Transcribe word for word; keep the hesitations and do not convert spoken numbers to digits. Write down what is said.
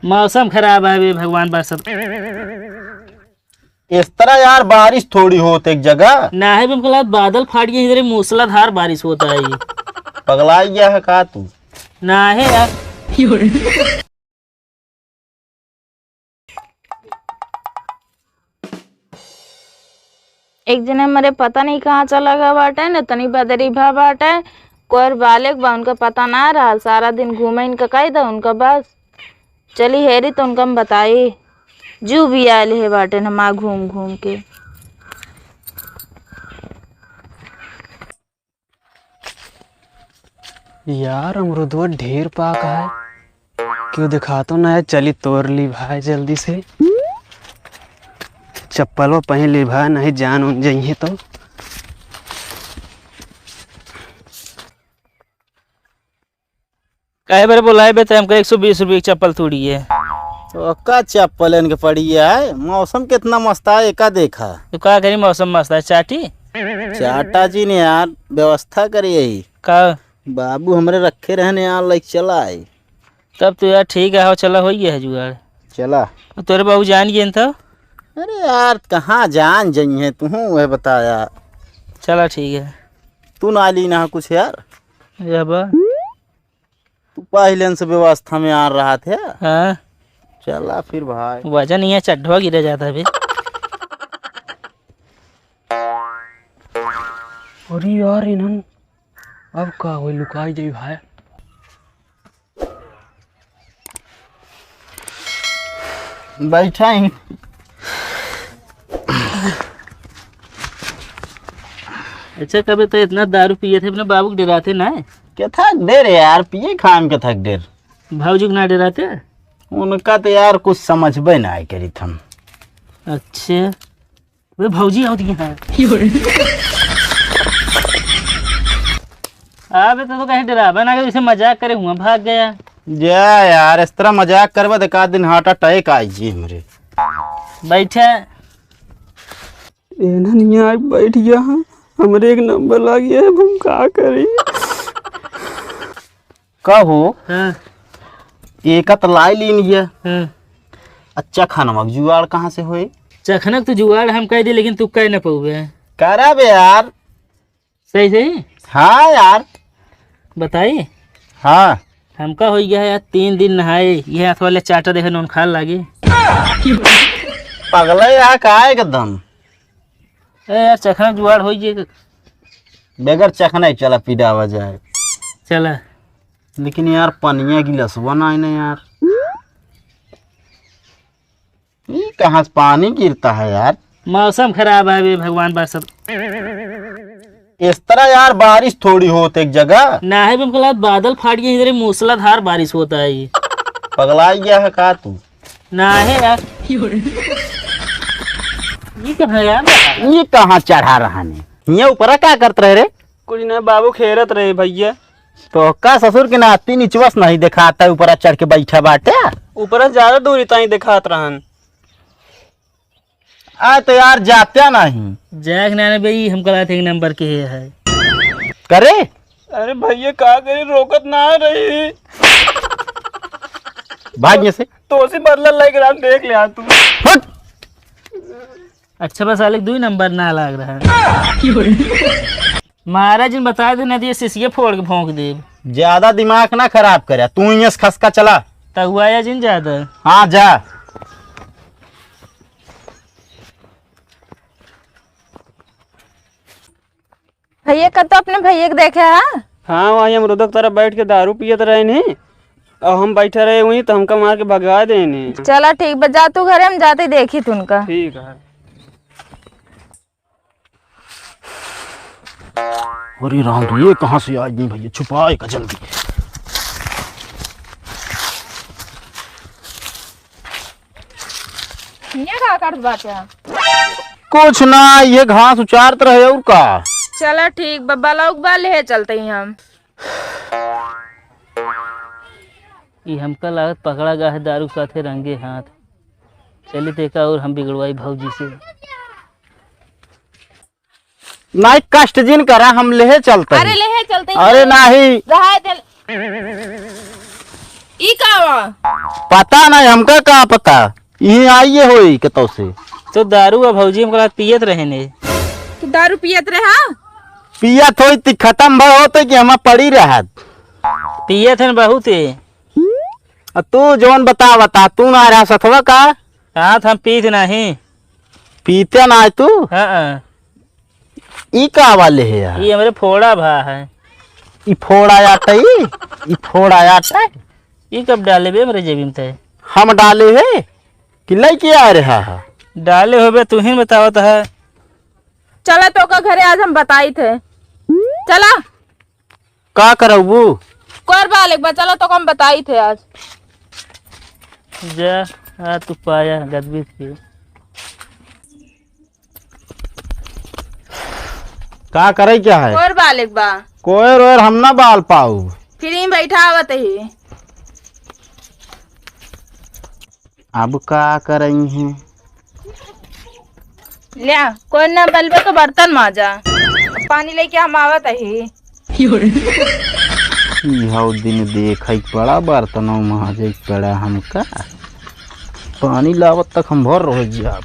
मौसम खराब है बे, भगवान बरसत। इस तरह यार बारिश थोड़ी होत एक जगह। ना है बे, हमको लागत बादल फाट गए, इधर मूसलाधार बारिश होता है ये। पगला गया है का तू? ना है यार। एक जने हमरे पता नहीं कहाँ चला गया बाटे, न तनी बदरी भा बाटे, कोर बालेक बा, उनका पता ना रहल, सारा दिन घूमे इनका कह दो उनका बस। चली हेरी तो उनका हम बताई, जू भी आयल है बाटे न माँ घूम घूम के। यार, अमरुदवा ढेर पाक है, क्यों दिखा तो ना है। चली तोड़ ली भाई जल्दी से, चप्पलवा पहन ली भाई, नहीं जान उन जइहे तो। काहे बरे बोलाए बे, ते हमका एक सौ बीस रुपये की चप्पल तोड़ी है। तो का चप्पल इनके पड़ी है? मौसम कितना मस्त है, एका देखा। तो का करी, मौसम मस्त है, चाटी? चाटा जी ने यार, व्यवस्था करी यही। का? बाबू हमरे रखे रहने यार, लाइक चला आई। तब तो यार ठीक है, हो चला, हो गया है जुगाड़। चला। और तोरे बाबू जान गए तो? अरे यार, कहाँ जान जइहे, तू वह बताया। चला ठीक है। तू ना ली ना कुछ यार। यह बा। तू पहले से व्यवस्था में आ रहा थे। हाँ। चला फिर भाई। वजन ये चड्ढवा गिरे जाता है बे। अरे यार, इन्हन अब का होई, लुकाई जाई भाई। बैठा ही। अच्छा, कबे तो इतना दारू पिए थे, अपने बाबू के डराते ना है? के थक डर यार, पिए खान के थक डर। भौजी के ना डराते? उनका तो यार कुछ समझबे ना आई करी थम। अच्छे। वे भौजी आवत गई हैं। अबे तो, तो कहीं डराबे ना, इसे मजाक करे हुआ भाग गया। जा यार, इस तरह मजाक करबा तो एक आध दिन heart attack आई जी हमरे। बैठे। एना नहीं आए, बैठ गया हाँ। हमरे एक नंबर लाग गया है, अब हम का करी? का हो? हाँ। एका त लाई लीन ये। हाँ। अच्छा, चखनवा के जुगाड़ कहाँ से होए? चखनक तो जुगाड़ हम कह दे, लेकिन तू कह न पउबे। करा बे यार। सही, सही? हाँ यार। बताई? हाँ। हमका हो गया है यार, तीन दिन नहाए, ये हाथ वाले चाटा देखे नौन खाल लागे। पगला यहाँ का एकदम। ए यार, चखना जुगाड़ हो गया। बगैर चखना ही चला, पिटावा जाए। चला। लेकिन यार, पनिया गिलसवा ना है ना यार। ये कहाँ से पानी गिरता है यार? मौसम खराब है बे, भगवान बरसत। इस तरह यार, बारिश थोड़ी होत एक जगह। ना है बे, हमको लगा बादल फाट गए, इधर मूसलाधार बारिश होता है ये। पगला गया है का तू? ना है यार। ये कहाँ यार? ये कहाँ चढ़ा रहा ने? ये ऊपरा का करत रहे रे? कुछ ना बाबू, खेलत रहे भैया। तो का ससुर के नाती निचवस नहीं देखाता, ऊपरा चढ़ के बैठा बाटे। ऊपरा ज्यादा दूरी ताई देखात रहन। आ तो यार जात्या नहीं। जाए के नाने बे, ई हमका लागत एक नंबर के है। करे? अरे भैया का करी, रोकत ना रही। भाग यहाँ से। तो उसी बदला लेके रात देख ले आ तू। हट। अच्छा बस साले दुई नंबर ना लाग रहा है। महाराज जी ने बता दे, नहीं तो ये सिसिये फोड़ के भोंक दे। ज्यादा दिमाग ना खराब करे, तू यहाँ से खसका चला। तहुआया जिन ज्यादा। हाँ जा। भैया, कब तो अपने भैया के देखे है? हाँ, वहीं अमरुदक तरफ बैठ के दारू पियत रहे नी, और हम बैठे रहे वहीं, तो हमका मार के भगा देने। चला ठीक बा, जा तू घरे, हम जाते देखी तुनका। ठीक है। अरे राम रे, ये कहाँ से आ गई भैया? छुपाए का जल्दी। ये का करत बाटे? कुछ ना, ये घास उचारत रहे और का। चला ठीक बा, बलौक बा, ले चलते ही हम। ई हमका लागत पकड़ा गा है दारू के साथे रंगे हाथ। चली तेका और हम बिगड़वाई भौजी से। नाई कष्ट जिन करा, हम लेहे चलते अरे ही। लेहे चलते ही। अरे नाही। रहा चल। ई का बा? पता नहीं, हमका का पता। इही आइए होई कतौ से। तो दारू आ भौजी हमका पियत रहे ने। तू दारू पियत रहा? पियत होई ती खत्म भर होते कि हमा पड़ी रहत। पियत हन बहुत ही। आ तू जौन बता, बता, तू ना रहा सथवा का? साथ हम पीत नहीं। पीते ना है तू? हाँ। ई का वाले है यार? ई हमरे फोड़ा भा है। ई फोड़ा आटा ई? ई फोड़ा आटा? ई कब डाले बे हमरे जेबी में ते? हम डाले है कि लइके आ रहा है? डाले होबे, तू ही बतावत है। चला तोका घरे आज हम बताइत है। चला। का करबू? कोर बालेक बा, चला तोका हम बताइत है आज। जा, आ तू पाया गदबीत के। का करे क्या है? कोर बालेक बा। कोयर ओयर हम ना बाल पाऊ। फिर ही बैठा आवत ही। अब का करई है? ल्या, कोई ना बलबे तो बर्तन माजा। अब पानी लेके हम आवत ही। इहो दिन देखई पड़ा, बर्तनों माजे पड़ा हमका। पानी लावत तक हम भर रह जाब।